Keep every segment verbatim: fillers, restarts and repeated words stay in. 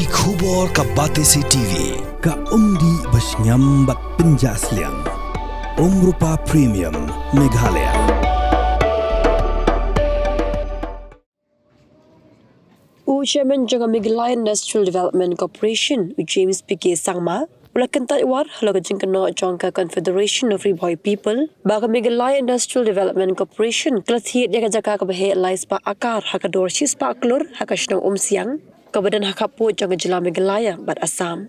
Ki khubor ka Batesi T V, ka umdih ba shngiam bad pynjah sliang. Umrupa Premium, Meghalaya. U Chairman jong ka Meghalaya Industrial Development Corporation, u James P K Sangma, u la kyntait war halor ka jingkynnoh jong ka Confederation of Ri Bhoi People ba ka Meghalaya Industrial Development Corporation ka la thied ïa ka jaka kaba heh lai spah akar ha ka dor shi spah klur ha ka shnong Umsiang, kaba don ha khappud jong ka jylla Meghalaya bad Assam.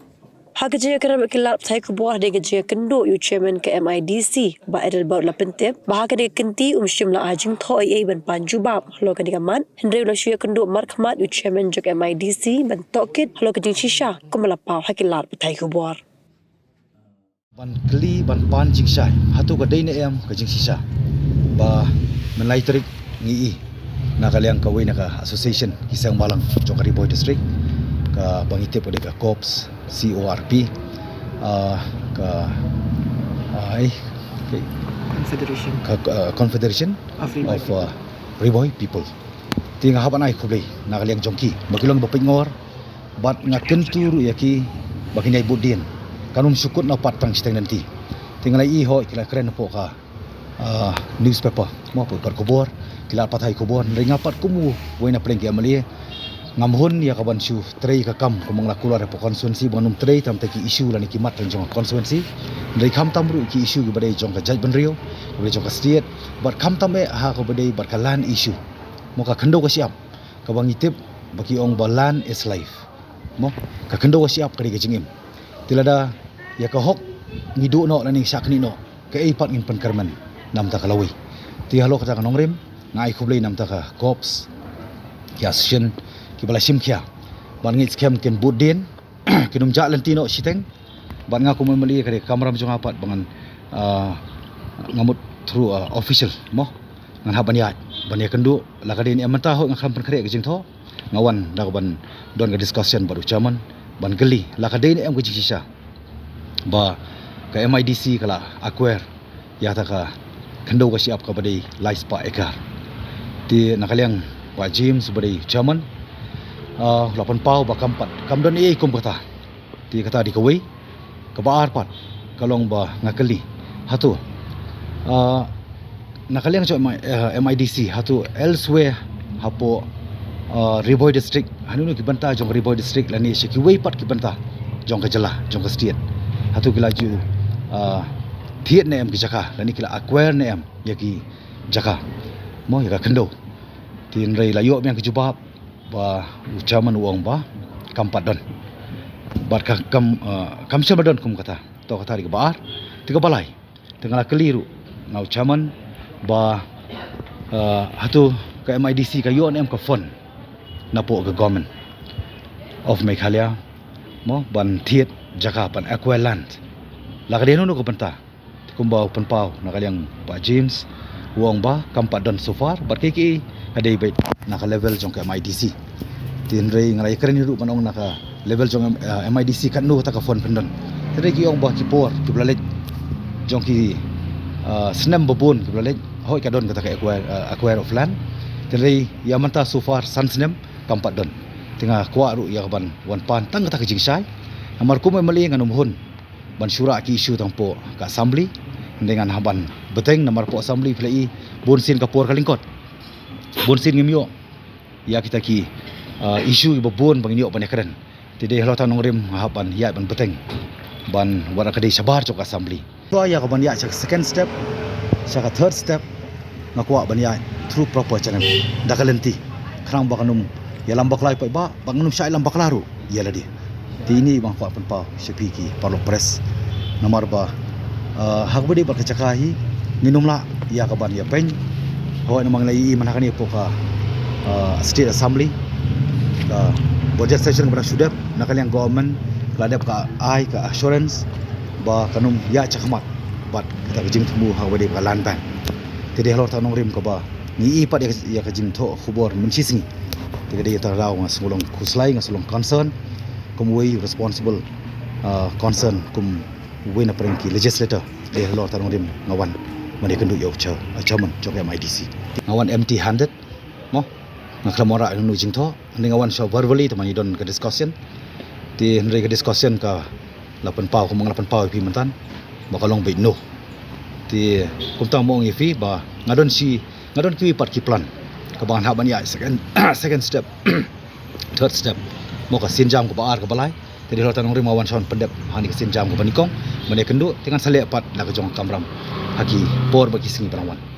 Ha ka jingïakren bad ki lad pathai khubor hadien ka jingïakynduh, u Chairman ka M I D C, Bah Adelbert, u la pyntip ba ha kane ka kynti um shym la ai jingthoh ei ei ban pan jubab halor kane ka mat, hynrei u la shu ïakynduh markhmat ïa u Chairman jong ka M I D C ban tohkit halor ka jingshisha, kumba la paw ha ki lad pathai khubor. Ban kylli, ban pan jingshai, hato ka dei ne em ka jingshisha ba mynlai tarik ngi i na ka liang kawei na ka association ki seng balang jong ka Ri Bhoi District, kaba ngi tip ka dei ka CORPS, C O R P, ah, ka, ah, eh, ka, Confederation ka, ah, Confederation of Ri Bhoi of, People. Ah, Ri Bhoi People. Te nga hap ban ai khublei na ka liang jong ki ba ki long ba pynngor, bad nga kyntu ruh ïa ki ba kin ïai bud dien. Kan ym shu kut noh pat tang shiteng lynti. Te nga la i hooid ki la kren hapoh ka, ah, newspaper, mo, hapoh paper khubor, ki la pathai khubor, hynrei nga pat kum uwei na pdeng ki M L A, ngam hun ïa ka ban shu trei ka kam kumba nga la kular hapoh constituency, ba ngam trei tam te ki issue lane ki mat jong ka constituency. Hynrei khamtam ruh ki issue kiba dei jong ka jaitbynriew, kiba dei jong ka state, bad khamtam eh ha kaba dei bad ka land issue, mo, ka khyndew ka shyiap, kaba ngi tip ba ki ong ba land is life. Mo, ka khyndew ka shyiap ka dei ka jingim. Te lada ïa ka hok ngi duh noh lane ngi shah khnieh noh, kaei pat ngin pynkyrmen namar ka lawei. Te halor kata ka nongrim nga ai khublei namar ka CORPS, ki association kiba la shim khia ban ngeit skhem kin bud dien, kin ym jah lynti noh shiteng. Bad nga kum u M L A ka dei ka kamram jong nga pat ba ngan, ah, nga mut through, ah, official, mo, ngan hap ban ïaid ban ïakynduh. La ka dei ne em mynta, hooid nga khlem pynkhreh ka jingthoh, nga wan da ka ban don ka discussion bad u chairman ban kylli la ka dei ne em ka jingshisha ba ka M I D C ka la acquire ïa kata ka khyndew ka shyiap kaba dei lai spah ekar. Te na ka liang Bah James ba dei chairman, ah, u la pynpaw ba kam pat, kam don ei ei kum kata. Te kata dei kawei. Kaba ar pat ka long ba nga kylli, hato, ah, na ka liang jong M I, eh, M I D C, hato elsewhere hapoh, ah, Ri Bhoi District, hano hano ki bynta jong Ri Bhoi District lane sha kiwei pat ki bynta jong ka jylla, jong ka state, hato ki la ju, ah, thied ne em ki jaka lane ki la acquire ne em ïa ki jaka, mo, ïa ka khyndew? Te hynrei la ïoh biang ka jubab ba u chairman u ong ba kam pat don. Bad ka kam, ah, kam shym la don kum kata. To kata dei kaba ar. Te kaba lai, te nga la kylli ruh na u chairman ba, ah, hato ka M I D C ka ïoh ne em ka fund napoh ka Government of Meghalaya, mo, ban thied jaka, ban acquire land? La ka dei hano hano ka bynta? Te kumba u pynpaw na ka liang Bah James, u ong ba kam pat don so far, bad kiei kiei ka dei beit na ka level jong ka M I D C. Te hynrei nga la ïakren hi ruh ban ong na ka level jong, eh, M I D C katno kata ka fund pyndon. Te hynrei ki ong ba ki por kiba la leit, jong ki, eh, snem ba bun kiba la leit, hooid ka don kata ka acquire, eh, acquire of land. Te hynrei ïa mynta so far san snem kam pat don. Te nga kwah ruh ïa ka ban wan pan tang kata ka jingshai. Namar kum u M L A ngan ym hun ban shu rah ki issue tang hapoh ka assembly. Hynrei ngan hap ban bteng namar hapoh assembly phi la i, bun sien ka por ka lyngkot, bun sien ngim ïoh ïa kita ki, ah, issue kiba bun ba ngin ïoh ban ïakren. Te dei halor kata ka nongrim nga hap ban ïaid ban bteng ban wat ka dei shabar jong ka assembly. Kwah ïa ka ban ïaid sha ka second step, sha ka third step, nga kwah ban ïaid through proper channel, da ka lynti, khnang ba kan ym ïalam bakla ïa paidbah, ba kan ym shah ïalam bakla ruh ïa lade. Te ine i ba nga kwah pynpaw sha phi ki paralok press. Namar ba, ah, ha kaba dei bad ka jaka hi, ngin ym lah ïa ka ban ïa pyn. Hooid, namar ngi la ïohi mynta kane hapoh ka, ah, State Assembly, ka budget session kaba dang shu dep, na ka liang government ka la dep ka ai ka assurance ba kan ym ïaid shakhmat bad kata ka jingthmu ha kaba dei ka land bank. Te dei halor kata ka nongrim kaba ngi i pat ïa ka, ïa ka jingthoh khubor mynshisngi. Te ka dei kata ka daw nga sngewlong khuslai, nga sngewlong concern kum uwei u responsible, ah, concern kum uwei na pdeng ki legislator. Dei halor kata ka nongrim nga wan ban ïakynduh ïa u chair, ah, chairman jong ka M I D C. Nga wan empty handed, mo. Nga khlem wanrah ïa kano kano ka jingthoh. Hynrei nga wan sha verbally te mynta ngi don ka discussion. Te hynrei ka discussion ka la pynpaw, kumba nga la pynpaw ïa phi myntan, ba ka long beit noh. Te kumta mo ong ïa phi ba nga don shi, nga don kiwei pat ki plan kaba ngan hap ban ïaid, second, second step, third step, mo ka sienjam kaba ar kaba lai. Te dei halor kata nongrim nga wan sha wan pyndep ha kane ka sienjam kaba nyngkong ban ïakynduh, te ngan sa leh pat la ka jong ka kamram ha ki por bad ki sngi ba la wan.